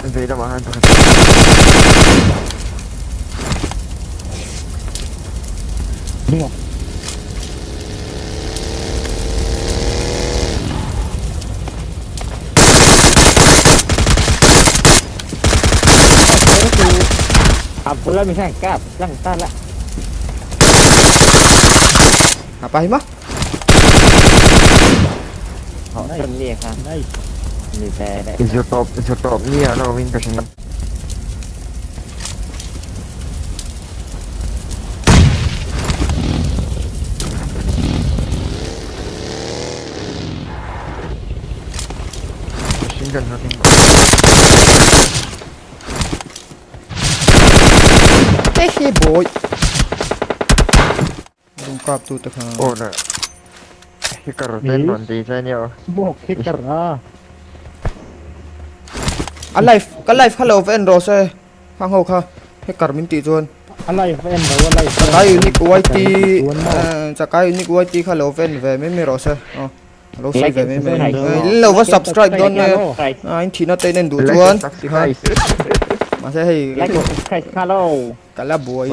Vei lamah khan pakhat. A bula mi hian kap tlang ta la. Apa hi ma? Zirtawp zirtawp ni ah lo in ka hre Machine gun kha keng rawh. Hehe boy. Lung kap tu te kha. Aw na. Hacker ten rawn ti che nia. Smoke hacker a. A life ka life kha lo va en rawh se. Hang ho kha hacker min tih chuan. A life en lo a life. Chakai unique YT chakai unique YT kha lo va en ve mai mai rawh se. Aw lo sawi ve mai mai. In lo va subscribe dawn nge. A in thihna te in en duh chuan. Mahse hei Like and subscribe kha lo. Ka la buai.